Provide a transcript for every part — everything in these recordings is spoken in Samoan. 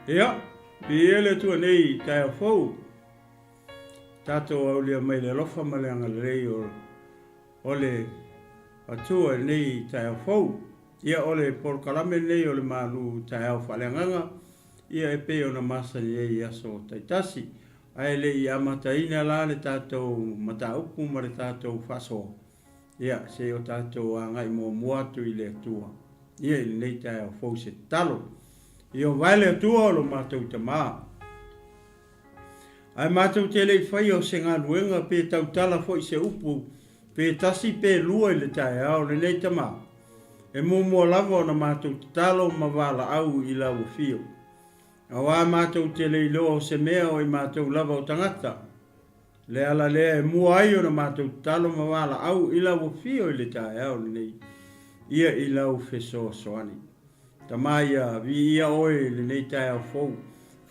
Ia, viia le Atua nei i taeao fou, tatou aulia mai le alofa ma le agalelei o, o le Atua i lenei taeao fou. Ia, o le polokalame lenei o le malu taeao faaleagaga, ia e pei ona masani ai i aso taitasi. Ae le i amataina la le tatou mataupu ma le tatou faasoa, ia, se i o tatou agai muamua atu i le Atua, ia i lenei taeao fou se tatalo. Ia ovae le Atua o lo matou Tama. Ae matou te le i faia o se galuega pe tautala foi se upu pe tasi pe lua i le taeao lenei Tama, e muamua lava ona matou tatalo ma valaau i lau afio. Auā matou te le iloa o se mea o i matou lava o tagata. Le ala lea e mua ai ona matou tatalo ma valaau i lau afio i le taeao lenei, ia i lau fesoasoani. Tama ia, viia oe i lenei taeao fou.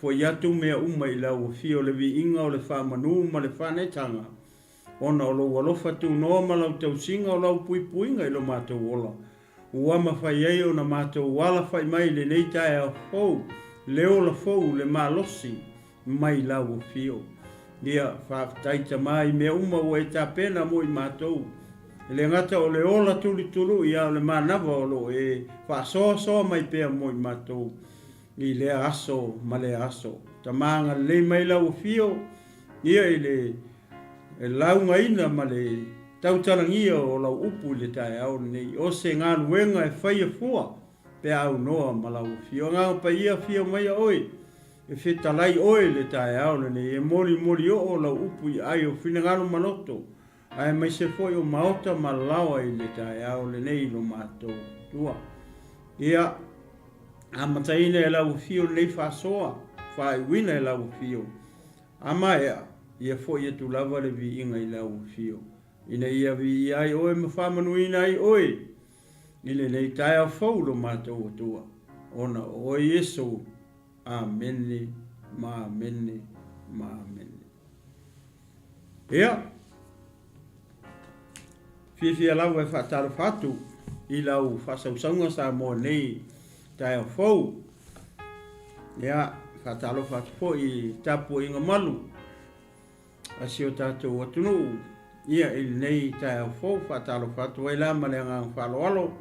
Foi atu mea uma i lau afio le viiga o le faamanu ma le faaneetaga, ona o lou alofa tunoa ma lau tausiga o lau puipuiga i lo matou ola, ua mafai ai ona matou alafai mai i lenei taeao fou, le ola fou, le malosi mai lau afio. Ia, faafetai Tama i mea uma ua e tapena mo i matou. E le gata o le ola tulutului a o le manava o lo o e faasoasoa mai pea mo i matou i lea aso ma lea aso. Tama agalelei mai lau afio ia i le laugaina ma le tautalagia o lau upu i le taeao lenei. O se galuega e faia fua pe a aunoa ma lau afio. Agaga Paia afio maia oe E fetalai oe i le taeao lenei, e molimoli oo lau upu i ai o finagalo ma loto, aemaise foi o maota ma laoa i le taeao lenei i lo matou Atua. Ia, amataina e lau afio lenei faasoa, faaiuina e lau afio, a maea, ia foi atu lava le viiga i lau afio, ina ia viia ai oe ma faamanuiina ai oe i lenei taeao fou lo matou Atua, ona o oe Iesu. Amene ma amene ma amene. Ia, fiafia lava e faatalofa atu i lau faasausauga Samoa nei taeao fou. Ia, faatalofa atu foi i tapuaiga malu a si o tatou atunuu ia i lenei taeao fou. Faatalofa atu ai la ma le agaga faaaloalo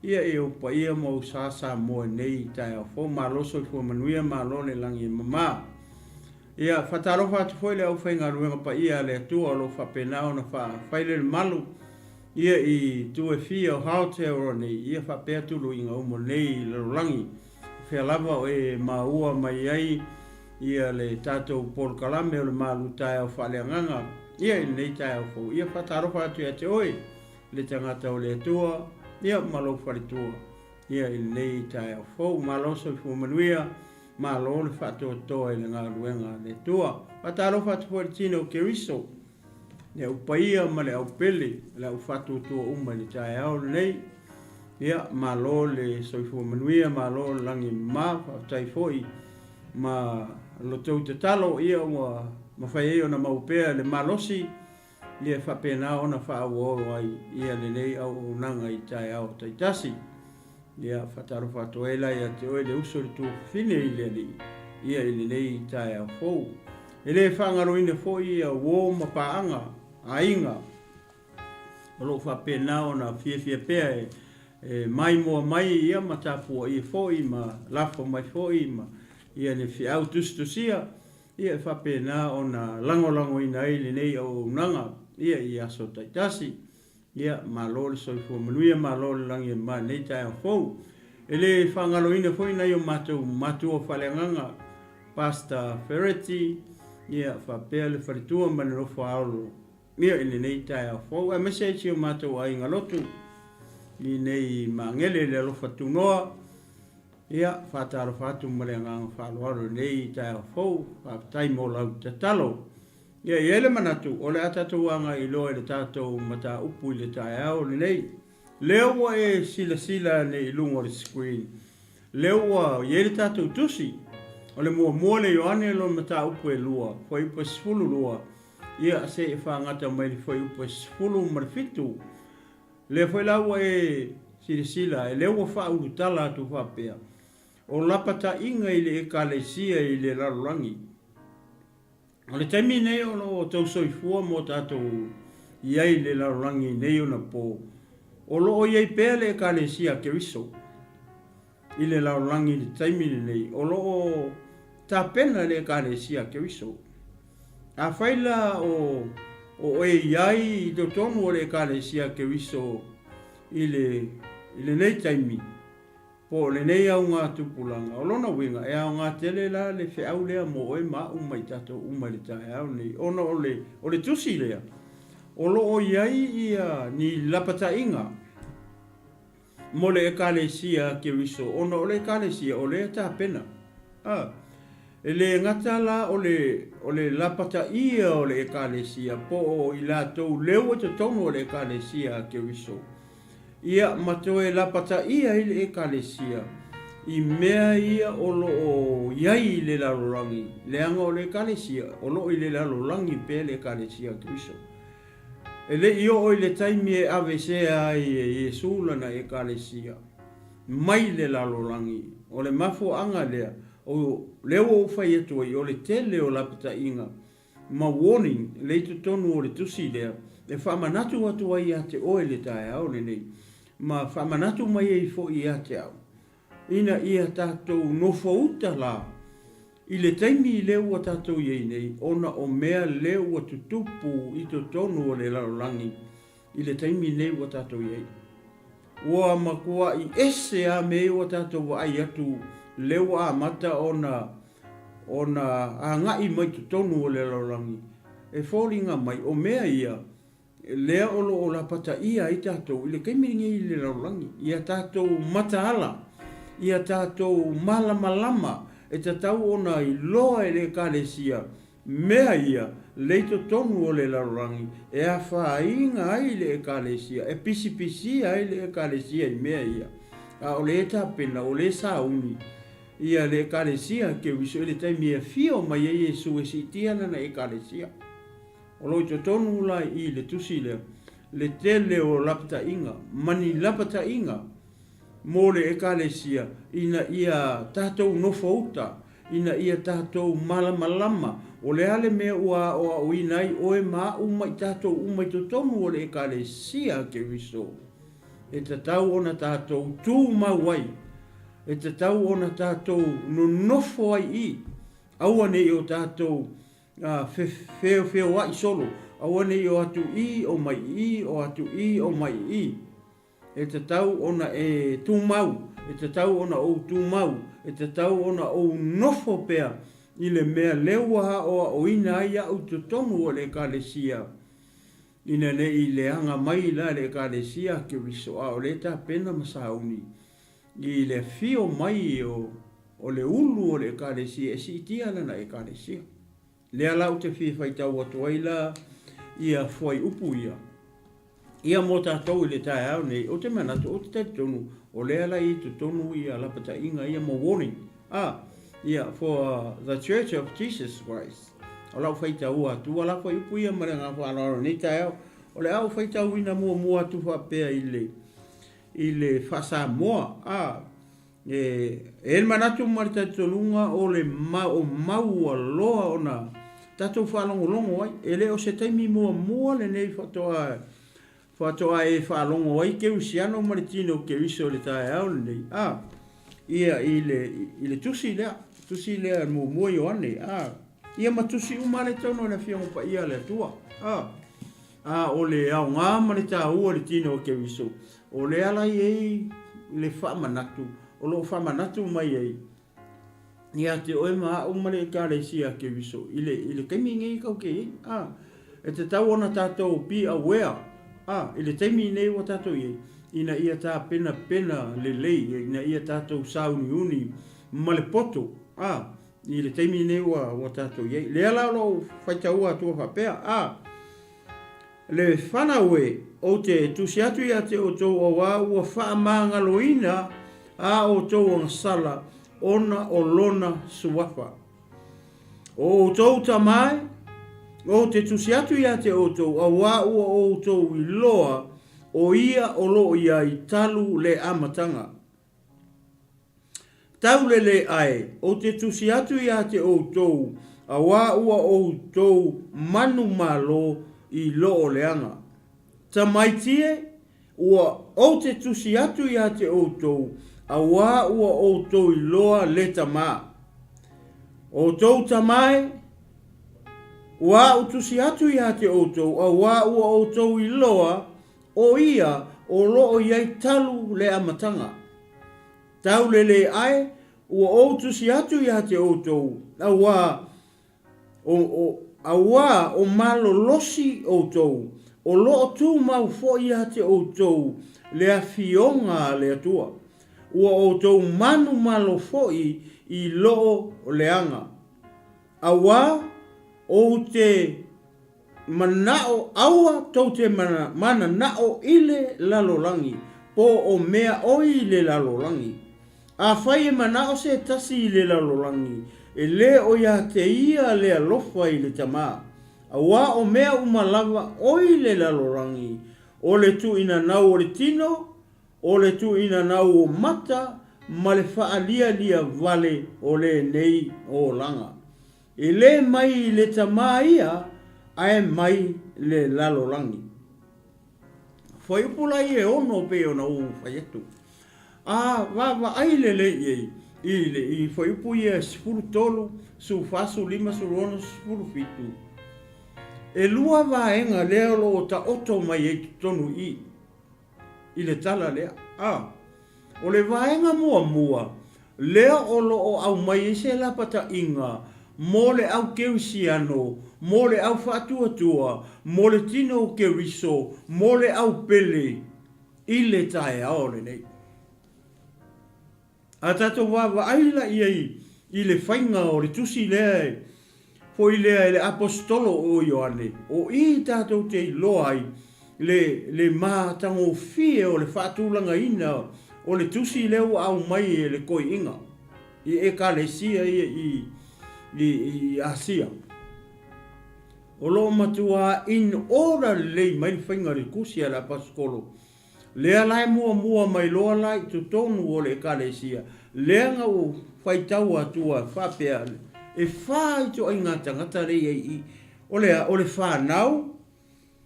ia i ou paia ma ou sa Samoa i lenei taeao fou. Malo soifua manuia, malo le lagi e mama. Ia, faatalofa atu foi i le aufaigaluega paia a le Atua o lo o faapena ona faafailelemalu ia i itu e fia o Aotearoa nei, ia faapea tuluiga uma o lenei lalolagi. O fea lava o e maua mai ai ia le tatou polokalame o le malu taeao faaleagaga ia i lenei taeao fou. Ia faatalofa atu ia te oe le tagata o le Atua ia ma lou faletua ia i lenei taeao fou. Malo soifua manuia, malo le faatoatoa i le galuega a le Atua. Faatalofa atu foi i le tino o Keriso le au paia ma le au pele, le au faatuatua uma i le taeao lenei. Ia, malo le soifua manuia, malo le lagi e mama, faafetai foi ma lo tou tatalo, ia ua mafai ai ona maua pea le malosi, ia e faapena ona faaauau ai ia lenei auaunaga i taeao taitasi. Ia, faatalofa atu ai la ia te oe le uso i le tuafafine i le Alii, ia i lenei taeao fou. E le faagaloina foi ia uo ma paaga, aiga, o lo o faapena ona fiafia pea e maimoa mai ia ma tapuaia foi ma lafo mai foi ma ia le feau tusitusia ia e faapena ona lagolagoina ai lenei auaunaga ia i aso taitasi. Ia, malo le soifua manuia, malo le lagi e mama i lenei taeao fou. E le faagaloina foi nai o matou matua faaleagaga, Pastor Fereti, ia, faapea le faletua ma le nofo aolo, ia, i lenei taeao fou, aemaise ai si o matou aiga lotu i nei Magele i le alofa tunoa. Ia, faatalofa atu ma le agaga faaaloalo i lenei taeao fou. Faafetai mo lau tatalo. Ia, e i ai le manatu, o le a tatou agai loa i le tatou mataupu i le taeao lenei. Lea ua e silasila ane i luga o le screen, lea ua i ai le tatou tusi. O le muamua le Ioane lona mataupu e lua, fuaiupu e 12, ia, seia faagata mai le fuaiupu e 17. Lea foi la ua e silasila, lea ua faaulutala atu faapea. o lapataiga i le Ekalesia i le lalolagi. O le taimi nei o lo o tau soifua mo tatou i ai i le lalolagi i nei ona po, o lo o i ai pea le Ekalesia a Keriso i le lalolagi i le taimi lenei, o lo o tapena le Ekalesia a Keriso. Afai la o o e i ai i totonu o le Ekalesia a Keriso i le i lenei taimi, Po o lenei augatupulaga, o lona uiga, e aoga tele la le feau lea mo oe ma a'u ma i tatou uma i le taeao lenei, ona o le, o le tusi lea, o lo o i ai ia ni lapataiga mo le Ekalesia a Keriso, ona o le Ekalesia o lea e tapena. A, e le gata la o le, o le lapataia o le Ekalesia, po o i latou leu i totonu o le Ekalesia a Keriso, Ia, ma toe lapataia ai le Ekalesia i mea ia o lo o i ai i le lalolagi, leaga o le Ekalesia, o lo o i le lalolagi pea le Ekalesia a Keriso. E le i oo i le taimi e aveesea ai e Iesu lana Ekalesia mai le lalolagi, o le mafuaaga lea, o lea ua ou fai atu ai, o le tele o lapataiga ma warning lea i totonu o le tusi lea e faamanatu atu ai ia te oe i le taeao lenei, ma faamanatu mai ai foi ia te au, ina ia tatou nofouta la i le taimi lea ua tatou i ai nei, ona o mea lea ua tutupu i totonu o le lalolagi i le taimi lenei ua tatou i ai. Ua matuai ese lava mea ia ua tatou vaai atu lea ua amata ona ona agai mai totonu o le lalolagi, e foliga mai o mea ia lea o lo o lapataia ai tatou i le taimi lenei i le lalolagi, ia tatou mataala, ia tatou malamalama, e tatau ona iloa e le Ekalesia mea ia lea i totonu o le lalolagi e afaina ai le Ekalesia, e pisipisia ai le Ekalesia i mea ia, a o lea e tapena, o lea e sauni ia le Ekalesia a Keriso i le taimi e afio mai ai Iesu e siitia lana Ekalesia. O lo o i totonu la i le tusi lea le tele o lapataiga ma ni lapataiga mo le Ekalesia ina ia tatou nofouta, ina ia tatou malamalama o le a le mea ua aoaoina ai oe ma a'u ma i tatou uma i totonu o le Ekalesia a Keriso. E tatau ona tatou tumau ai, e tatau ona tatou nonofo ai i, aua ne i o tatou feofeoa'i solo, aua ne i o atu i, o mai i, o atu i, o mai i. E tatau ona e tumau, e tatau ona ou tumau, e tatau ona ou nofo pea i le mea lea ua aoaoina ai a'u i totonu o le Ekalesia. Ina ne i leaga mai la le Ekalesia a Keriso, a o lea e tapena ma sauni i le afio mai o le ulu o le Ekalesia e siitia lana Ekalesia. Lea la ou te fia faitau atu ai la ia fuaiupu ia, ia mo tatou i le taeao nei, ou te manatu, ou te talitonu, o lea la i totonu ia lapataiga ia ma warning, a, ia, for the Church of Jesus Christ. O lau faitaua atu, ua la fuaiupu ia ma le agaga faaaloalo i lenei taeao, o le a ou faitauina muamua atu faapea i le, i le faa-Samoa, a, E i ai le manatu ma le talitonuga o le o maua loa ona tatou faalogologo ai. E le o se taimi muamua lenei faatoa faatoa e faalogo ai Kerisiano ma le tino o Keriso i le taeao lenei, a, ia, i le, i le tusi lea, tusi lea muamua Ioane, a, ia ma tusi uma lava le tonu o le Afioga Paia a le Atua, a. A o le aoga ma le taua o le tino o Keriso, o lea la i ai le faamanatu, o lo o faamanatu mai ai ia te oe ma a'u ma le Ekalesia a Keriso i le, i le taimi nei tatou te i ai. A, e tatau ona tatou be aware, a, i le taimi nei ua tatou i ai, ina ia tapenapena lelei, ina ia tatou sauniuni ma le poto, a, I le taimi lenei ua, ua tatou i ai. Lea la o lo o faitaua atua faapea, a, Le fanau e, ou te tusi atu ia te outou auā ua faamagaloina a outou agasala ona o lona suafa. O outou tama e, ou te tusi atu ia te outou auā ua outou iloa o ia o lo o i ai talu le amataga. Taulele ae, ou te tusi atu iā te outou, auā ua outou manumalo i loo leaga. Tamaiti e, ua ou te tusi atu iā te outou, auā ua outou iloa le Tamā. Outou tama e, ua aʻu tusi atu iā te outou, auā ua outou iloa o ia o loo i ai talu le amataga. Taulele ae, ua ou tusi atu iā te outou, auā, o, o, auā o malolosi outou, o loo tumau foi iā te outou le afioga a le Atua. Ua outou manumalo foi i loo leaga. Auā, ou te Manao aua tou te mananao i le lalolagi, po o mea oi i le lalolagi. Afai e manao se tasi i le lalolagi, e le o ia te ia le alofa i le Tamā. Auā o mea uma lava oi le lalolagi, o le tuuinanau o le tino, o le tuuinanau o mata ma le faalialia vale o lenei olaga. E le mai i le Tamā ia, ae mai le lalolagi. Fuaiupu la ia e ono pei ona ou fai atu. A vaavaai lelei i ai i le i fuaiupu ia e 13, 14, 15, 16, 17, e lua vaega lea o lo o taoto mai ai totonu i i. i le tala lea. A O le vaega muamua lea o lo o aumai ai se lapataiga mo le au kerisiano, mo le au faatuatua, mo le tino o Keriso, mo le au pele i le taeao lenei. A tatou vaavaai la i ai i le faiga o le tusi lea e foi lea e le Aposetolo o Ioane, o i tatou te iloa ai le, le matagofie o le faatulagaina o le tusi lea ua aumai e le toeaina i Ekalesia ia i, i, i Asia. O lo o matua in order lelei mai le faiga o le tusi a le Aposetolo Lea la e muamua mai loa la i totonu o le Ekalesia, lea na ou faitau atua faapea, e fa itoaiga tagata lea i ai i i, o le a? O le fanau,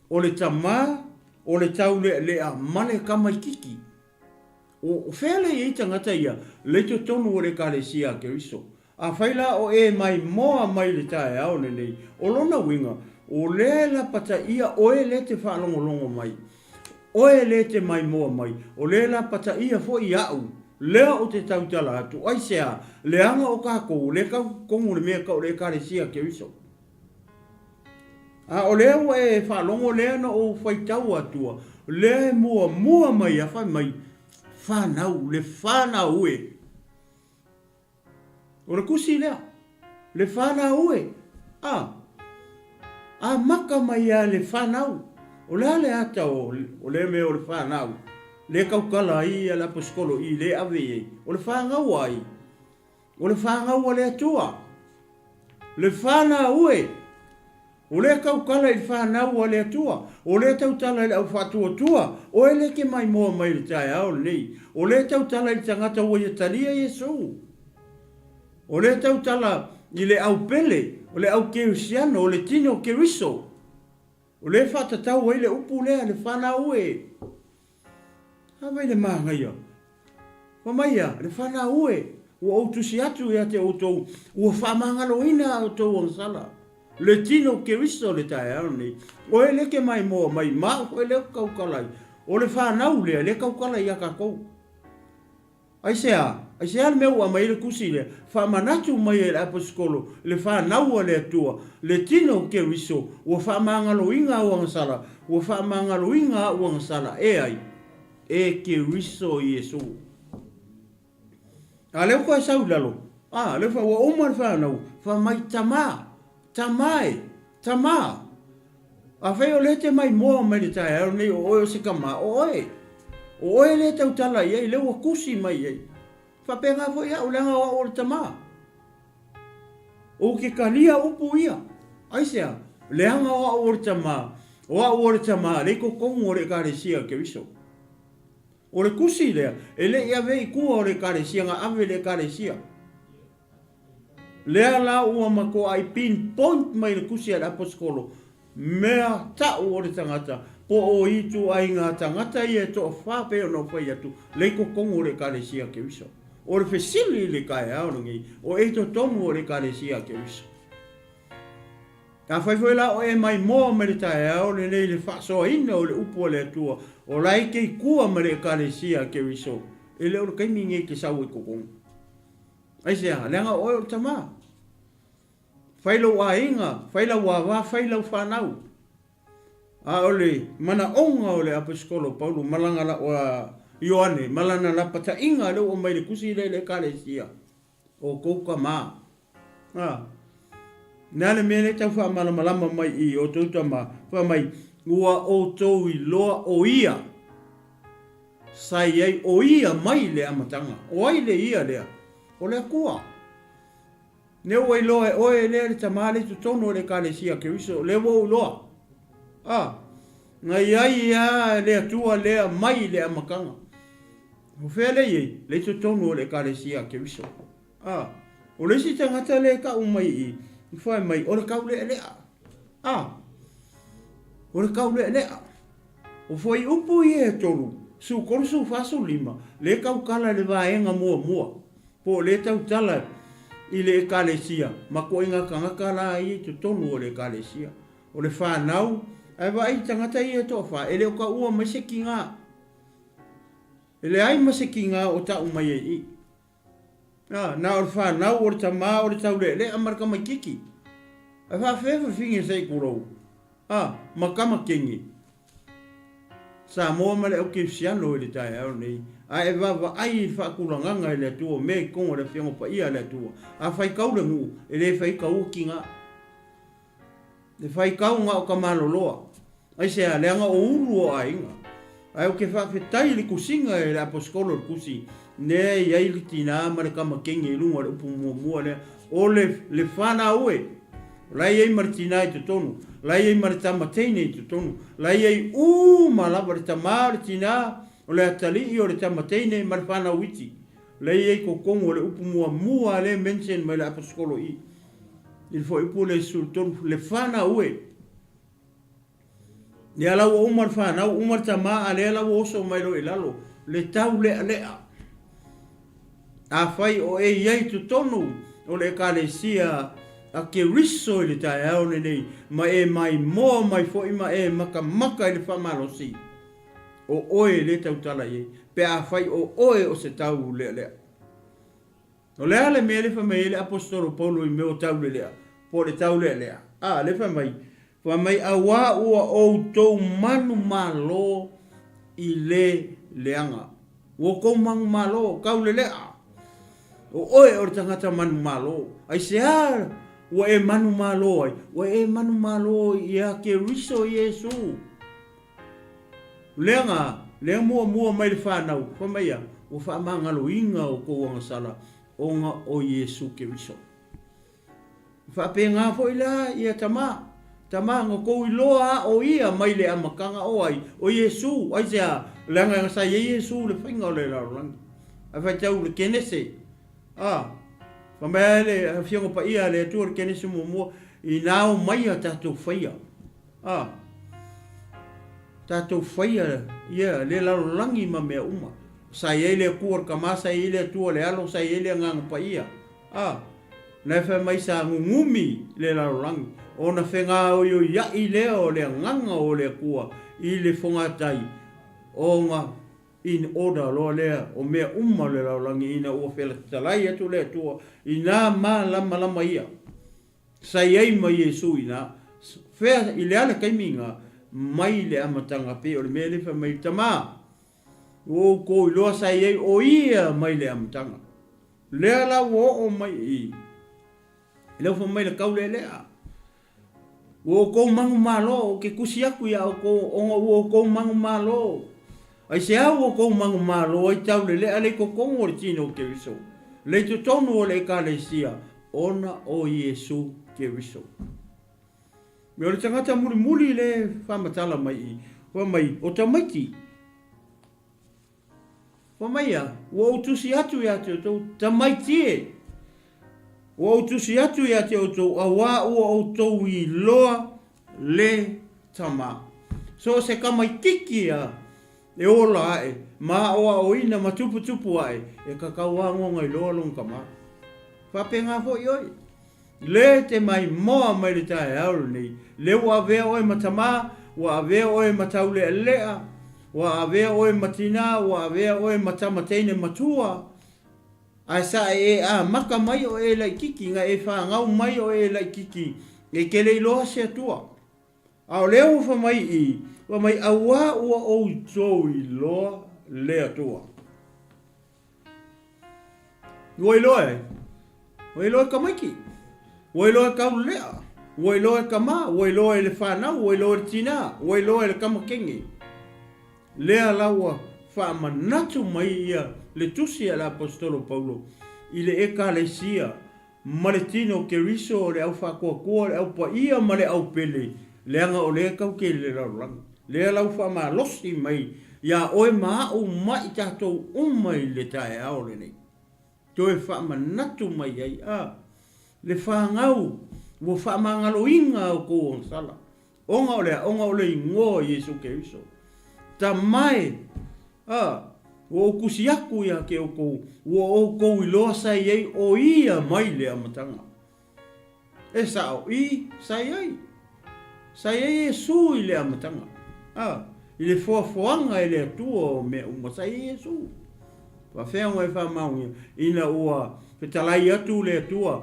o le tamā, o le taulealea ma le tamaititi. O fea lea i ai tagata ia? Lea i totonu o le Ekalesia a Keriso. Afai la o e maimoa mai le taeao lenei, o lona uiga, o lea e lapataia oe lea te faalogologo mai, oe lea te maimoa mai, o lea e lapataia foi au, lea ou te tautala atu, aisea, leaga o tatou, o lea e tau totonu le mea tau o le Ekalesia a Keriso. A o lea ua e faalogo lea na ou faitau atua, lea e muamua mai a fai mai, fanau, le fanau e. O le tusi lea, le fanau e, a, amata mai lava le fanau. O le a le ata o, o lea mea o le fanau, lea tautala ai le aposetolo i lea e ave i ai, o le fanau a ai? O le fanau a le Atua. Le fanau e. O lea tautala i le fanau a le Atua, o lea tautala i le au faatuatua, oe lea e te maimoa mai i le taeao lenei, o lea tautala i le tagata ua ia talia Iesu, o lea tautala i le au pele, o le au kerisiano, o le tino o Keriso, o lea e faatatau ai le upu lea, le fanau e. A vai le manaia. Fai mai ia, le fanau e, ua ou tusi atu ia te outou, ua faamagaloina a outou agasala. Le tino o Keriso le taeao lenei. Oe lea ke maimoa mai, ma au foi lea ou te tautala ai. O le fanau lea, lea e tautala ia tatou. Aisea? Aisea le mea ua aumai ai le tusi lea? Faamanatu mai e le Aposetolo le fanau a le Atua, le tino o Keriso, ua faamagaloina au agasala, ua faamagaloina au agasala e ai? E Keriso Iesu. A lea ua toe sau i lalo, a, lea ua uma le fanau, fai mai, Tamā, tamā e, tamā. Afai o lea e te maimoa mai le taeao lenei o oe o se tama, o oe. O oe lea e tautala i ai, lea ua tusi mai i ai. Faapena foi au, leaga o au o le tama. Ou te talia upu ia. Aisea? Leaga o au o le tama, o au o le tama, lea i totonu o le Ekalesia a Keriso. O le tusi lea, e le i ave i tua o le Ekalesia, na ave i le Ekalesia. Lea la ua matoai pinpoint mai le tusi a le Aposetolo, mea tau o le tagata, po o ituaiga tagata ia e toafa pei ona ou fai atu, lea i totonu o le Ekalesia a Keriso. O le fesili i le taeao lenei, o e i totonu o le Ekalesia a Keriso? Afai foi la o e maimoa mai le taeao lenei i le faasoaina o le upu a le Atua, o la e te i tua ma le Ekalesia a Keriso, e le o le taimi lenei e te sau ai i totonu. Aisea? Leaga o oe o le tama. Fai lou aiga, fai lau ava, fai lau fanau. A o le manaoga o le Aposetolo Paulo ma lana la, Ioane ma lana lapataiga lea ua aumai i le tusi lea i le Ekalesia, o tou tama. A, le a le mea lea e tau faamalamalama mai i o tou tama? Fai mai, ua outou iloa o Ia sa i ai, o Ia mai le amataga. O ai le Ia lea? O le Atua. Lea ua iloa e oe lea le tama lea i totonu o le Ekalesia a Keriso, lea ua ou iloa. A, na i ai lava le Atua lea mai le amataga. O fea lea e i ai? Lea i totonu o le Ekalesia a Keriso. A, o le isi tagata lea e tau mai i i, fai mai, o le taulealea. A, o le taulealea. O fuaiupu ia e tolu, 13, 14, 15, lea e tautala i le vaega muamua, po o lea e tautala i le Ekalesia ma koiga tagata la ia i totonu o le Ekalesia. O le fanau, ae vaai i tagata ia e toafa, e le o taua mai se tiga. E leai ma se tiga o tau mai ai i. Na, na o le fanau, o le tama, o le taulealea ma le tamaititi. Ae faafefea fafine se i tulou, a, ma tama teine. Samoa ma le au kerisiano i le taeao lenei, a e vaavaai i le faatulagaga e le Atua o mea i totonu o le Afioga Paia a le Atua, a faitau le nuu, e le faitaua tiga. E faitau na o tamaloloa. Aisea? Leaga o ulu o aiga. Ae ou te faafetai i le tusiga e le Aposetolo o le Tusi, lea e i ai le tina ma le tama teine i luga o le upu muamua lea, o le, le fanau e. O la e i ai ma le tina i totonu, o la e i ai ma le tama teine i totonu, o la e i ai uma lava le tama, o le tina, o le atalii, o le tama teine ma le fanau iti. O la e i ai i totonu o le upu muamua lea e mention mai e le Aposetolo i i. I le fuaiupu lea 13, le fanau e. Lea la ua uma le fanau, uma le tama, a lea la ua oso mai loa i lalo le taulealea. Afai o e i ai i totonu o le Ekalesia a Keriso i le taeao lenei, ma e maimoa mai foi ma e makamaka i le faamalosi, o oe lea e tautala i ai, pe afai o oe o se taulealea. O le a le mea lea fai mai ai le Aposetolo Paulo i mea o taulelea, po o le taulealea? A, lea fai mai, fai mai, Auā ua outou manumalo i le leaga. Ua outou manumalo, taulelea. O oe o le tagata manumalo. Aisea ua e manumalo ai? Ua e manumalo iā Keriso Iesu. Leaga, lea muamua mai le fanau, fai mai ia, ua faamagaloina outou agasala ona o Iesu Keriso. E faapena foi la ia tama, tama na outou iloa a o ia mai le amataga o ai, o Iesu, aisea, leaga sa i ai Iesu i le faiga o le lalolagi. Ae faitau le Kenese, a, fai mai lava le Afioga Paia a le Atua i le Kenese muamua, ina omai a tatou faia. A tatou faia ia le lalolagi ma mea uma. Sa i ai le Atua le Tama, sa i ai le Atua le Alo, sa i ai le Agaga Paia. A, na e fai mai sa gugumi le lalolagi, ona fegaoioiaʻi lea o le Agaga o le Atua i le fogatai ona in order loa lea o mea uma o le lalolagi ina ua felatalai atu le Atua ina malamalama ia. Sa i ai ma Iesu i ina, fea, i le a le taimi ina, mai le amataga pei o le mea lea fai mai, Tama, ua outou iloa sa i ai o Ia mai le amataga. Lea la ua oo mai i i, lea ua fai mai le taulealea, Ua outou manumalo, ou te tusi atu iā outou ona ua outou manumalo. Aisea ua outou manumalo ai taulelea le i totonu o le tino o Keriso, le i totonu o le Ekalesia, ona o Iesu Keriso. Me o le tagata mulimuli le faamatala mai i, fai mai, o tamaiti. Fai mai ia, Ua ou tusi atu ia te outou, tamaiti e! Ua ou tusi atu ia te outou, auā ua outou iloa le Tama. So o se kamaitiki ia e ola aʻe ma aʻoaʻoina ma tuputupu aʻe, e kakau agoga iloa lona tama. Faapena foi oe. Le te maimoa mai le taeao lenei, le ua avea oe ma tama, ua avea oe ma taulealea, ua avea oe ma tina, ua avea oe ma tama teine matua, ae sa e e amata mai o e laititi, na e fanau mai o e laititi, e te le iloa se Atua. A o lea ua fai mai i, fai mai, Auā ua outou iloa le Atua. Ua iloa e ai? Ua iloa e tamaiti. Ua iloa e taulelea. Ua iloa e tama. Ua iloa e le fanau. Ua iloa e le tina. Ua iloa e le tama teine. Lea la ua faamanatu mai ia le tusi a le Aposetolo Paulo i le Ekalesia ma le tino o Keriso o le au faatuatua, le au paia ma le au pele, leaga o lea e tau tele le lalolagi. Lea la ua faamalosi mai iā oe ma a'u ma i tatou uma i le taeao lenei. Toe faamanatu mai ai, a, le fanau ua faamagaloina outou agasala, Ona o le a? Ona o le igoa o Iesu Keriso. Tama e, a, ua ou tusi aku ia te outou, ua outou iloa sa i ai o Ia mai le amataga. E sao, i, sa i ai. Sa i ai Iesu i le amataga. A, i le foafoaga e le Atua o mea uma, sa i ai Iesu. Faafefea ona e faamaonia, ina ua fetalai atu le Atua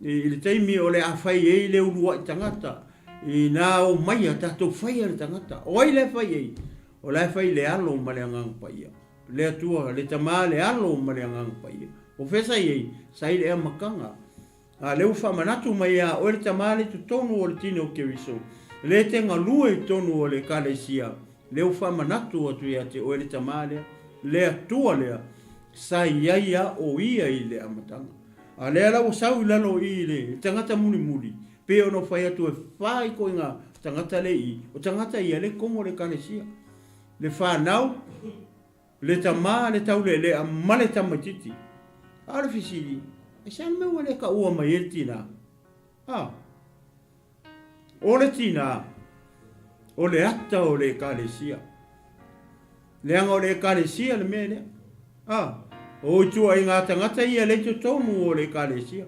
I le taimi o le a fai ai le uluai tagata, inā omai a tatou faia le tagata. O ai la e fai ai? O la e fai le Alo ma le Agaga Paia. Le Atua, le Tama, le Alo ma le Agaga Paia. O fea sa i ai? Sa i le amataga. A lea ua faamanatu mai ia oe le Tama le i totonu o le tino o Keriso, le te galue i totonu o le Ekalesia, lea ua faamanatu atu ia te oe le Tama lea, le Atua lea, sa i ai a o Ia i le amataga. A lea la ua sau i lalo i le tagata mulimuli, pei ona ou fai atu e fa ikoiga tagata le i, o tagata ia le komo le ekalesia. Le fanau, le tama, le taulealea ma le tamaititi. A o le fesili, e se a le mea ua le taua mai ai le tina? A, o le tina, o le ata o le ekalesia. Leaga o le Ekalesia le mea lea. A, o ituaiga tagata ia lea i totonu o le Ekalesia.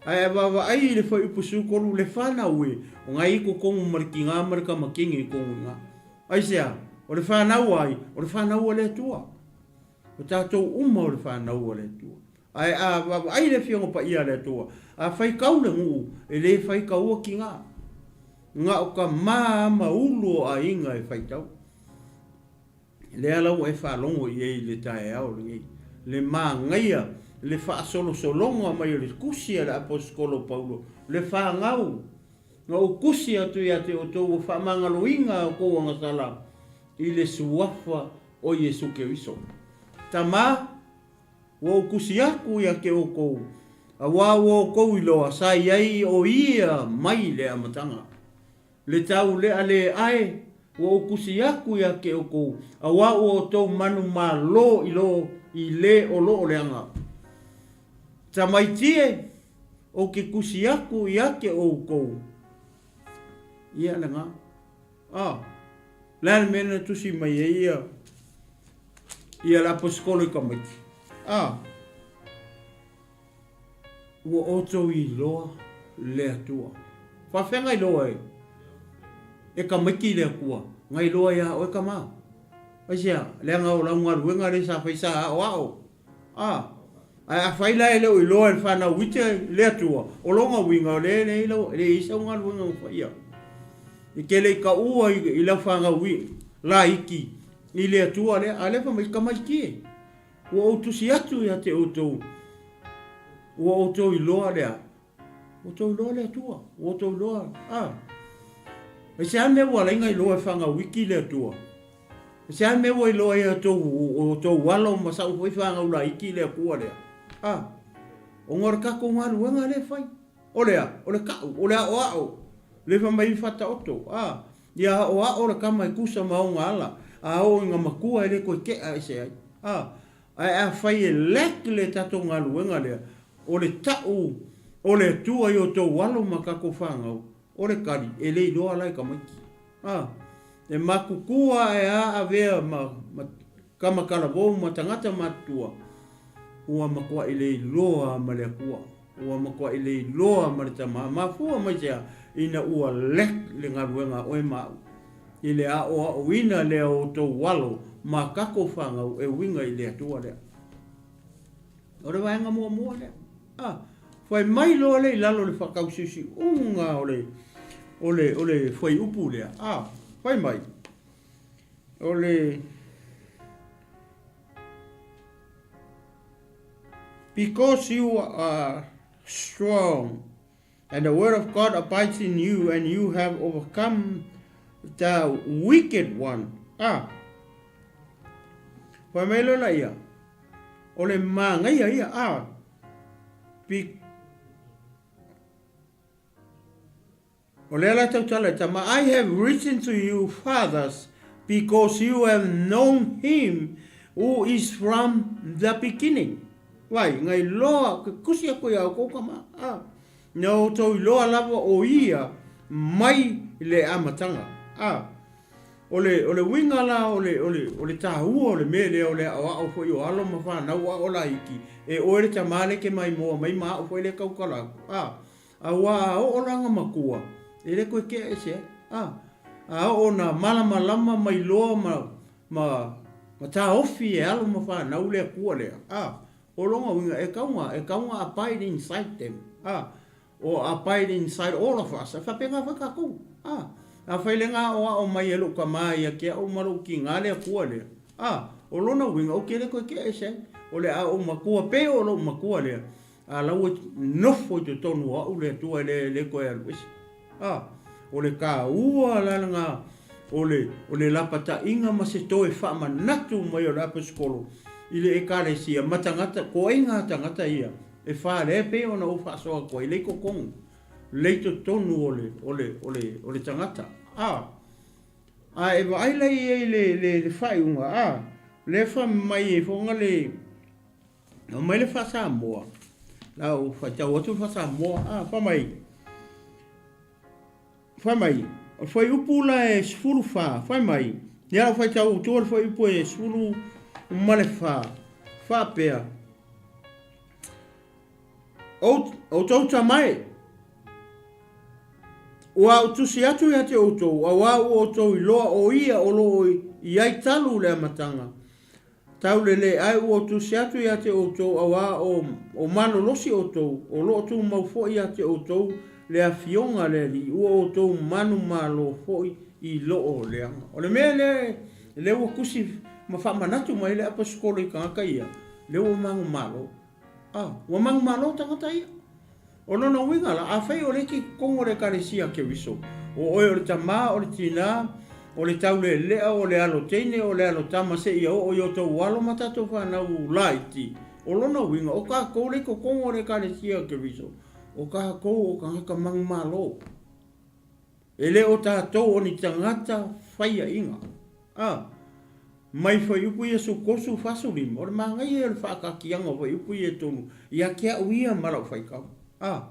Ae a vaavaai i le fuaiupu 13, le fanau e, o ngai i totonu ma le tiga ma le tamakini i totonu i ina. Aisea? O le fanau a ai? O le fanau a le Atua. O tatou uma o le fanau a le Atua. Ae a vaavaai le Afioga Paia a le Atua, a faitau le nuu, e le faitaua tiga. Na o tama ma ulu o aiga e faitau. Lea la ua e faalogo i ai i le taeao lenei, le manaia, le faasolosologa mai o le tusi a le Aposetolo Paulo, le fanau, na ou tusi atu ia te outou ua faamagaloina a outou agasala i le suafa o Iesu Keriso. Tama, ua ou tusi atu ia te outou, auā ua outou iloa sa i ai o Ia mai le amataga. Le tau lea le ae, ua ou tusi atu ia te outou, auā ua outou manumalo i lo i le o loo leaga. Tamaiti e, ou te tusi atu ia te outou. Ia lena. A, le a le mea na tusi mai ai ia, ia le aposetolo i tamaiti? A. Ua outou iloa le Atua. Faafefea na iloa e e tamaiti le Atua? Na iloa iā oe tama. Aisea? Leaga o lau galuega lea sa fai sa aoao. A. Ae afai la e le o iloa e le fanau ite le Atua, o lona uiga o lea e leai lau, e leai sau galuega na faia. E te le i taua i lau fanau laiti i le Atua lea, a o lea fai mai, tamaiti e. Ua ou tusi atu ia te outou, ua outou iloa le a? Ua outou iloa le Atua, ua outou iloa, a. E se a mea ua ala ai na iloa e fanau iki le Atua? E se a mea ua iloa ai e outou, o outou alo ma sa'u foi fanau laiti le Atua lea? A. Ona o le tatou galuega lea e fai. O le a? O le ta'u, o le a'oa'o, le fai mai Faataoto, a. Ia aoao le tama e tusa ma ona ala, a oo ina matua e le toe tea ese ai. A. Ae afai e lack le tatou galuega lea, o le tau o le Atua i outou alo ma tatou fanau, o le tali, e le iloa la e tamaiti. A, e matutua ae a avea ma, ma tama talavou ma tagata matutua, ua matuai le iloa ma le Atua, ua matuai le iloa ma le Tama. Mafua mai se a? Ina ua lack le galuega a oe ma au i le aoaoina lea o outou alo ma tatou fanau e uiga i le Atua lea. O le vaega muamua lea. A, fai mai loa lea i lalo o le faatausiusiuga o le, o le, o le fuaiupu lea. A, fai mai, o le, Because you are strong, and the word of God abides in you, and you have overcome the wicked one. A, fai mai loa laia, o le magaia ia, a, be, O lea la tautala i tama, I have written to you, fathers, because you have known him who is from the beginning. Vai, ngai loa, ke kusi aku ia oukou kama, a, na outou iloa lava o ia mai le amataga. A, o le, o le uiga la o le, o le, o le tāua o le mea lea o le aʻoaʻo foi o alo ma fanau aʻo laiti, e oe le tamā le ke maimoa mai ma aʻo foi le tautala aku. A, Aua a oo la nga matua, e le koe kea ese ai. A, a oo na malamalama mai loa ma, ma, ma taofi e alo ma fanau le Atua lea, a, o lona uiga e tau na, e tau na abide inside them, a, or abide inside all of us, e faapena foi tatou, a. Afai le ga aoao mai e lou tama ia te au ma lou tiga le Atua lea, a, o lona uiga ou te le toe kea ese ai, o le a ou matua pei o lou matua lea, A la ua nofo i totonu o au le Atua e le, le toe alu ese. A, o le tāua la lena o le, o le lapataiga ma se toe faamanatu mai o le Aposetolo i le Ekalesia ma tagata, ko ai ngā tagata ia e whālea e pei ona ou faasoa atu ai lei totonu, lei totonu o le, o le, o le, o le tagata. A, a e vaai la i ai le, le, le faaiuga, a, lea e fai mai ai foʻi le, Aumai le faa-Samoa. La ua faitau atu le faa-Samoa. Ah, fai mai. Fai mai. O le fuaiupu la e 14. Fai mai. Ia ua faitau atu le fuaiupu e 14. Faapea. Outou tama e, ua ou tusi atu ia te outou, auā ua outou iloa o ia o lo o i ai talu le amataga. Taulele ae ua tusi atu ia te outou auā o, o malolosi outou, o lo o tumau foi ia te outou le Afioga a le Alii, ua outou manumalo foi i loo leaga. O le mea lea, lea ua tusi ma faamanatu mai ai le Aposetolo i tagata ia, lea ua manumalo. A, ua manumalo tagata ia. O lona uiga la, afai o lea e te i totonu o le Ekalesia a Keriso, o oe o le tamā, o le tinā, o le taulelea, o le alo teine, o le alo tama seia oo i o tou alo ma tatou fanau laiti, o lona uiga, o tatou lea i totonu o le Ekalesia a Keriso, o tatou o tagata manumalo. E le o tatou o ni tagata faiaʻiga. A, mai fuaiupu ia 13, 45, o le manaia ia o le faataatiaga o fuaiupu ia e tolu, ia te au ia ma lau faitau. A,